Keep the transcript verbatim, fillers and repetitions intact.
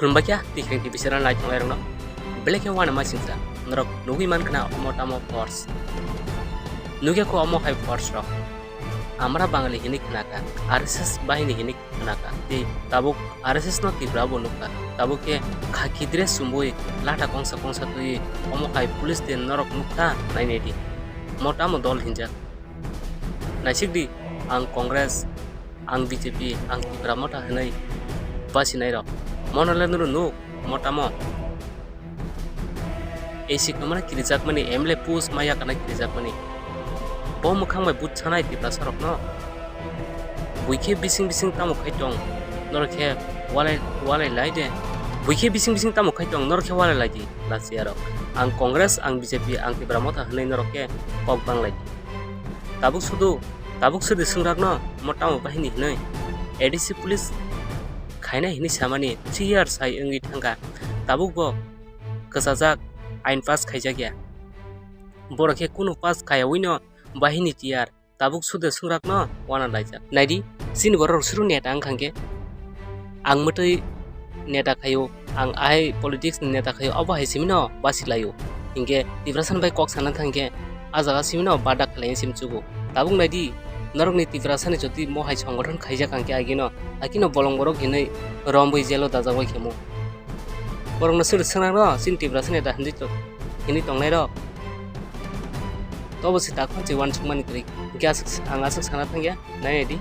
Hwnba khe Tikhring T V channel naithoknairokno belai khe uanama singsa, norok nugwi mankha na omo tamo force. Nukya kho omo hai force rok. Amra Bangali hinwi khnakha, R S S bahini hinwi khnakha. Tei tabuk R S S no Tripura bo nukha. Tabuk khe khaki dress chumui lata kongsa kongsa twiwi omo hai police de norok nukha nainai di. Mo tamo dol hinjak. Naisik di, ang Congress, ang B J P, ang Tipra Motha hinwi bachinairok. Mono le nuru nuk, mo tamo. A C kwmana kirijakmani, M L A post ma yakana kirijakmani. Bo mwkhang bai but sanai Tiprasarokno. Buikhe bising bising tamo khai tong, norok khe walai, walai lai de. Buikhe bising bising tamo khai tong, norok khe walai lai di, lachiyarok. Ang Congress, ang B J P, ang Tipra Motha hinwi norok khe kok banglai di. Tabuk sudu, tabuk sudu swngrakno mo tamo bahini hinwi A D C police khaina hinwi samani three years hai wngwi thangkha. Tabuk bo kwchajak, ain pass khaijakya. Borok khe kunu pass khayawino bahini tiyar, tabuk sudu swngrakno wana laijak. Naidi, chini borok suru neta wngkha khe, ang mwtwi neta khaio, ang ahai politics ni neta khaio, obo hai simino basi laio. Hinkhe Tiprasani bai kok sana thangkhe, a jaga simino bada khlaiya sim chugo. Tabuk naidi, norokni Tiprasani jodi mo hai songothon khaijak hangkhe agino, hakino bolong borok hinwi rombwi jelo dajak bai khemo. Borokno suri swngrang no, chini Tiprasani da hinwi to-, hinwi tongnairok. Tobo se takhon se uansukmani kwrwi. Hinkhe aswk, ang aswk sana thangya, naidi.